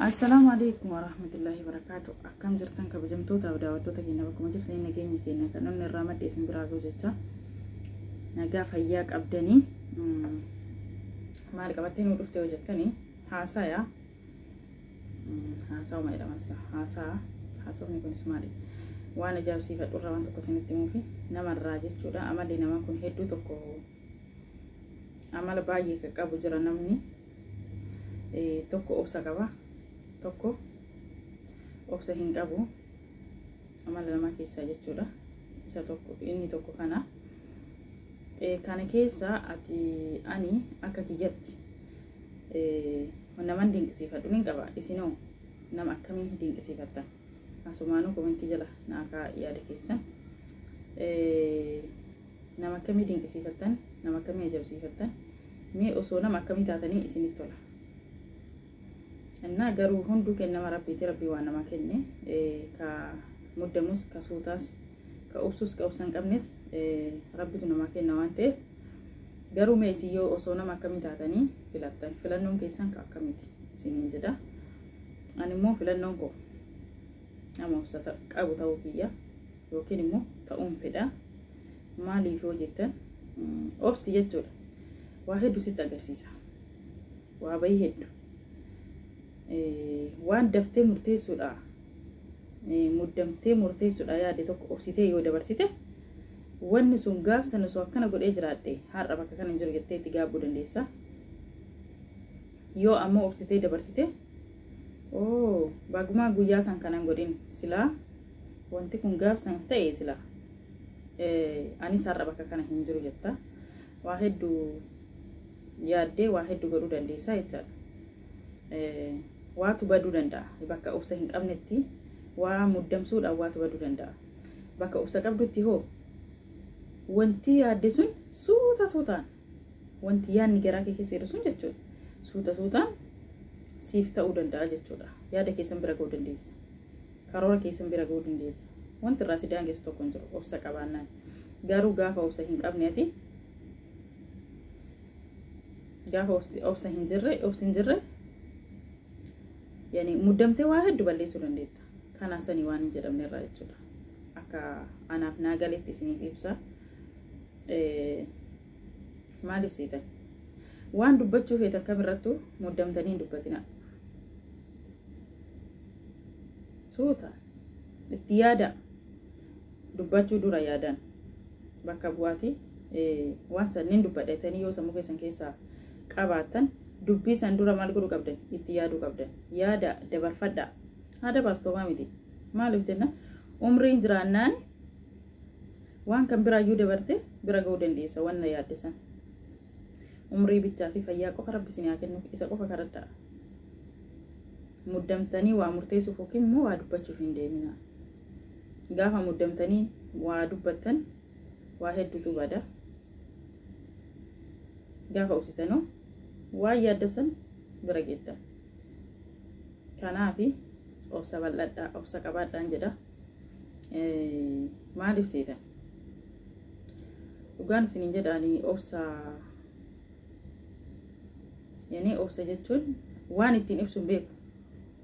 Assalaamu alaikum warahmatullahi wabarakaatu. Akkam jirtan kabajamtootaaf daawwattoota keenya bakkuma jirtan nageenya keenya kan namni irraa madde isin biraa gahu jecha nagaa fayyaa qabdanii maal qabattee nu dhufte hojjettanii haasayaa haasawuma jedhama sila haasaa haasawni kunis maali waan ajaa'ibsiifadhu irraa waan tokko isinitti himuufi namarraa jechuudha. Amalli namaa kun hedduu tokko amala baay'ee kan qabu jira. Namni tokko obsa qaba, tokko obsa hin qabu. Amala namaa keessaa jechuudha isa tokko inni tokko kana kana keessa ati ani akka kiyyatti naman dinqisiifadhu nin qaba. Isinoo nama akkamii dinqisiifattan? Asumaanuu komentii jala naa kaa yaada keessan. Nama akkamii dinqisiifattan? Nama akkamii ajaa'ibsiifattan? Mee osoo nama akkamii taatanii isinitti tola? Innaa garuu hunduu kennama rabbiiti. Rabbii waan namaa kenne ka muddamus, ka suutaas, ka obsus, ka obsa hin qabnes rabbitu namaa kenna waan ta'eef. Garuu mee isin yoo osoo nama akkamii taatanii filattan? Filannoon keessan ka akkamiiti isiniin jedha. Ani immoo filannoon koo nama obsa qabu ta'uu kiyya yookiin immoo ta'uun fedha. Maaliif yoo jettan, obsi jechuudha waa hedduu sitti agarsiisa. Waa bayii hedduu waan daftee murteessuudha, muddamtee murteessuudha yaade tokko obsitee yoo dabarsite, wanni sun gaaf sana osoo akkana godhee jiraadhe har'a bakka kana hin jiru jettee itti gaabbuu dandeessa. Yoo ammoo obsitee dabarsite, oo bagumaa guyyaa san kanan godhin, silaa wanti kun gaaf san ta'e silaa anis har'a bakka kana hin jiru jetta. Waa hedduu yaaddee waa hedduu godhuu dandeessa jechaadha. Waatu baduu danda'a. Bakka obsa hin qabnetti waa muddamsuudhaan waatu baduu danda'a. Bakka obsa qabdutti hoo wanti yaadde sun suuta suutaan, wanti yaadni garaa kee keessa jiru sun jechuudha, suuta suutaan siif ta'uu danda'a jechuudha. Yaada keessan bira ga'uu dandeessa. Karoora keessan bira ga'uu dandeessa. Wanti irraa si daangessu tokko hin jiru obsa qabaannaan. Garuu gaafa obsa hin qabne, ati gaafa obsa hin jirre, obsi hin jirre, yani muddamtee waa hedduu balleessuu dandeetta. Kana sanii waan hin jedhamne irraa jechuudha. Akka anaaf naa galetti isiniif ibsa. Maal ibsitan? Waan dubbachuu feetan kamirrattuu muddamtanii hin dubbatina. Suuta itti yaada. Dubbachuu dura yaadaan bakka bu'aati. Waan sanniin dubbadhatanii yoo sammuu keessan keessaa qabaattan, dubbii san dura maal godhuu qabdan? Itti yaaduu qabdan. Yaada dabarfadhaa. Haa dabartoomaa miti. Maaliif jenna, umriin jiraannaan waan kan biraayyuu dabarte bira ga'uu dandeessa wanna yaadde san. Umrii bichaa fi fayyaa qofa rabbi isin haa kennu, isa qofa kadhadhaa. Muddamtanii waa murteessuuf yookiin immoo waa dubbachuuf hin deemina. Gaafa muddamtanii waa dubbattan waa hedduutu bada. Gaafa obsitanuu waan yaadda san bira geettan. Kanaafi obsa bal'adhaa, obsa qabaadhaan jedha. Maaliif seetan? Dhugaan isiniin jedhaanii obsa, yani obsa jechuun waan ittiin ibsu hin beeku.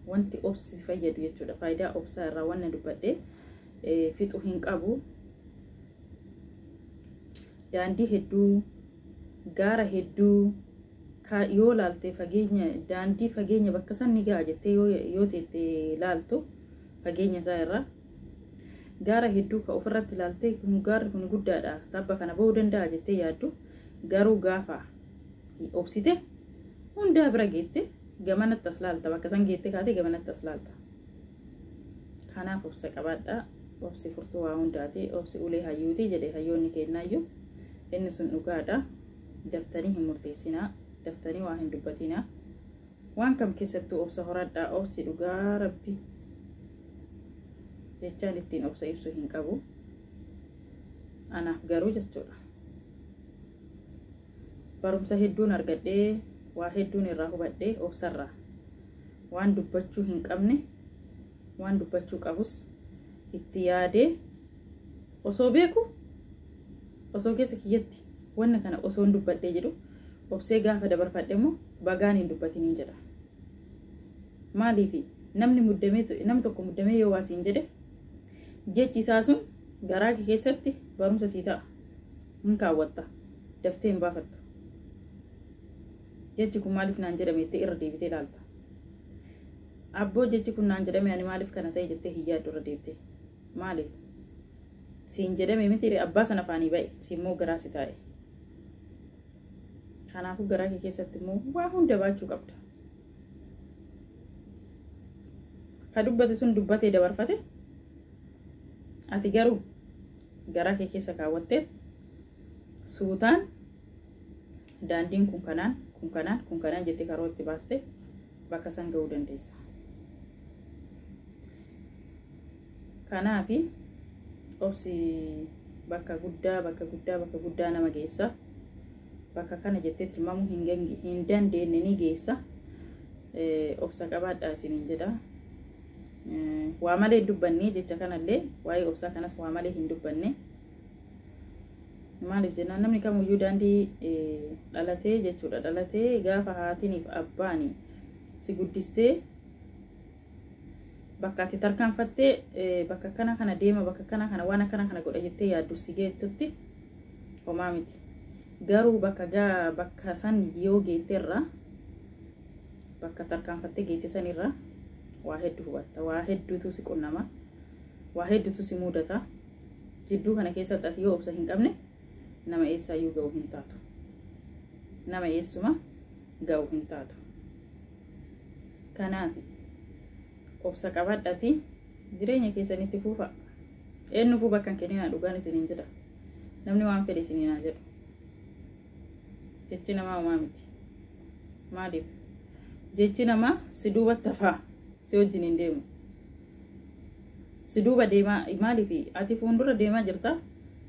Wanti obsi fayyadu jechuudha. Faayidaa obsaa irraa wanna dubbadhee fixu hin qabu. Daandii hedduu, gaara hedduu yoo laalte, fageenya daandii, fageenya bakka san ni ga'a jettee yoo teette laaltu, fageenya isaa irraa gaara hedduu ka ofirratti laaltee kun gaarri kun guddaadha, tabba kana ba'uu danda'a jettee yaaddu, garuu gaafa obsite hundaa bira geette gamanatti as laalta. Bakka san geette kaatee gamanatti as laalta. Kanaaf obsa qabaadhaa. Obsi furtuu waa hundaati. Obsi ulee hayyuuti jedhe hayyoonni kennaayyuu. Inni sun dhugaadha. Daftanii hin murteessinaa. Daftanii waa hin dubbatinaa. Waan kam keessattuu obsa horadhaa. Obsi dhugaa rabbi jechaan ittiin obsa ibsu hin qabu. Anaaf garuu jechuudha. Barumsa hedduun argadhee, waa hedduun irraa hubadhee obsarraa. Waan dubbachuu hin qabne, waan dubbachuu qabus itti yaadee, osoo beeku, osoo keessa kiyyatti wanna kana osoo hin dubbadhee jedhu, obsee gaafa dabarfadhe immoo bagaan hin dubbatiniin jedha. Maaliif namni muddamee namni tokko muddamee yoo waa siin jedhe jechi isaa sun garaa kee keessatti barumsa sii ta'a. Hin kaawwatta. Daftee hin baafattu. Jechi kun maaliif naan jedhame jettee irra deebitee ilaalta. Abboo jechi kun naan jedhame ani maaliif kana ta'e jettee hin yaaddu irra deebitee. Maaliif? Siin jedhame miti abbaa sana afaanii ba'e siin immoo garaa si taa'e. Kanaafuu garaa kee keessatti immoo waa hunda baachuu qabda. Ka dubbate sun dubbatee dabarfate ati garuu garaa kee keessa kaawwattee suutaan daandiin kun kanaan kun kanaan kun kanaan jettee karoo itti baaste bakka san ga'uu dandeessa. Kanaafi obsi bakka guddaa bakka guddaa bakka guddaa nama geessa. Bakka kana jettee tilmaamuu hin dandeenye ni geessa. Obsa qabaadhaa isiniin jedha. Waa malee hin dubbanne jecha kanallee waa'ee obsaa kanas waa malee hin dubbanne. Maaliif jennaan namni kamiyyuu daandii dhalatee jechuudha. Dhalatee gaafa haatiniif abbaan si guddistee bakka ati tarkaanfattee bakka kana kana deema bakka kana kana waan akkana kana godha jettee yaaddu si geettutti homaa miti. Garuu bakka bakka san yoo geetterra bakka tarkaanfattee geette sanirra waa hedduu hubatta. Waa hedduutu si qunnama. Waa hedduutu si mudata. Jidduu kana keessatti ati yoo obsa hin qabne nama eessaayyuu ga'u hin taatu. Nama eessuma ga'u hin taatu. Kanaaf obsa qabadhaati jireenya keessanitti fuufa. Eenyufuu bakka hin kenninaa dhugaan isiniin jedha. Namni waan fedhe isiniin haa jedhu. Jechi namaa homaa miti. Maaliif? Jechi namaa si duubatti hafaa si wajjin hin deemu. Si duuba deemaa maaliif ati fuuldura deemaa jirta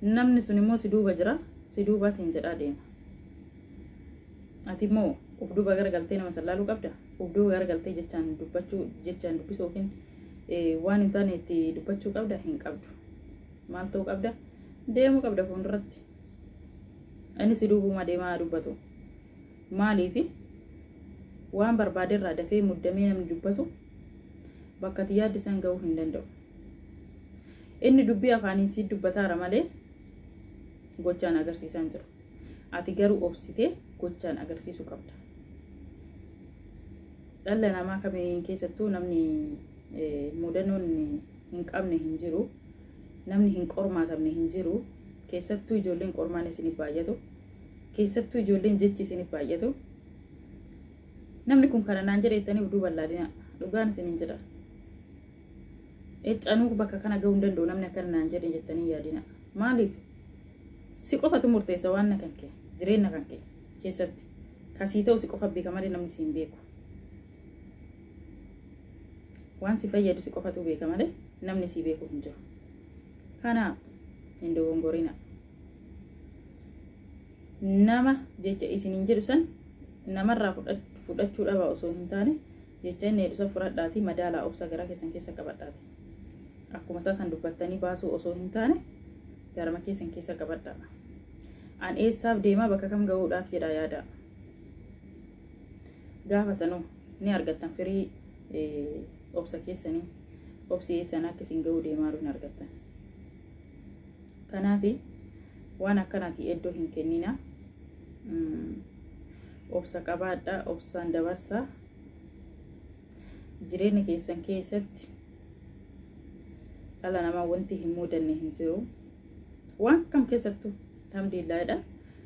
namni sun immoo si duuba jira si duubaa siin jedhaa deema. Ati immoo uf duuba garagaltee nama sallaaluu qabda. Uf duuba garagaltee jechaan dubbachuu jechaan dubbisuu yookiin waan hin taane itti dubbachuu qabda hin qabdu. Maal ta'uu qabda? Deemuu qabda fuulduratti. Inni si duubuma deemaa dubbatu. Maaliif waan barbaaderraa dafee muddamee namni dubbatu bakka ati yaadde san ga'uu hin danda'u. Inni dubbii afaaniin si dubbataara malee gochaan agarsiisaa hin jiru. Ati garuu obsitee gochaan agarsiisuu qabda. Dhala namaa kamiin keessattuu namni mudannoon hin qabne hin jiru. Namni hin qormaatamne hin jiru. Keessattuu ijoolleen qormaan isiniif baay'atu. Keessattuu ijoolleen jechi isiniif baay'atu. Namni kun kana naan jedhe jettanii oduu bal'aadina dhugaan isiniin jedha. Eccanuu bakka kana ga'uu hin danda'u namni akkana naan jedhe jettanii yaadina. Maaliif? Si qofatu murteessa waan kan kee jireenya kan kee keessatti. Kasii ta'u si qofa beeka malee namni si hin beeku. Waan si fayyadu si qofatu beeka malee namni si beeku hin jiru. Kanaaf hin dogongorina. Nama jecha isiniin jedhu san namarraa fudhachuu dhabaa osoo hin taane jecha inni jedhu san fudhadhaatii madaalaa obsa garaa keessan keessa qabadhaati. Akkuma isaa san dubbattanii baasuu osoo hin taane garama keessan keessa qabadhaa. An eessaaf deemaa bakka kam ga'uudhaaf jedhaa yaada. Gaafa sanuu ni argattan firii obsa keessanii obsi eessan akka isin ga'uu deemaa ni argattan. Kanaaf waan akkanaati iddoo hin kennina. Obsa qabaadhaa, obsaan dabarsaa. Jireenya keessan keessatti dhala namaa wanti hin mudanne hin jiru. Waan kam keessattuu alhamdulillaahidha.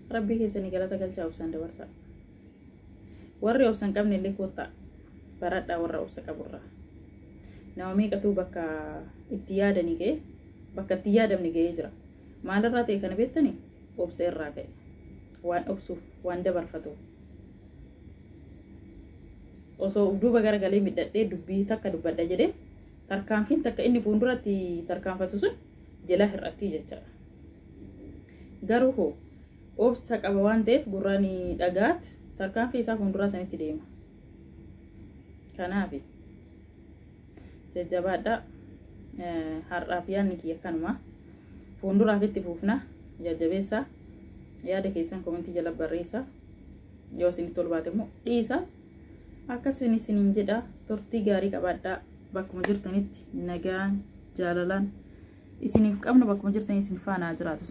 Rabbii keessanii galata galchaa obsaan dabarsaa. Warri obsa hin qabne illee koottaa baradhaa warra obsa qaburraa. Nama meeqatu bakka itti yaadanii ga'e bakka itti yaadamne ga'ee jira. Maalirraa ta'e kana beektanii obsa irraa ka'e. Waan obsuuf waan dabarfatuuf. Osoo of duuba garagalee midhadhee dubbii takka dubbadha jedhee tarkaanfiin takka inni fuulduratti tarkaanfatu sun jala hir'attii jechaadha. Garuu hoo obsa qaba waan ta'eef gurraan dhagaat tarkaanfii isaa fuulduraa sanitti deema. Kanaaf jajjabaadhaa har'aaf yaadni kiyya kanuma fuulduraaf itti fuufna jajjabeessaa yaada keessan komentii jala barreessaa yoo isinitti tolu baate immoo dhiisa. Akkasini isiniin jedha. Turtii gaarii qabaadhaa. Bakkuma jirtanitti nagaan jaalalaan isiniif qabnu bakkuma jirtanii isin faana jiraatu.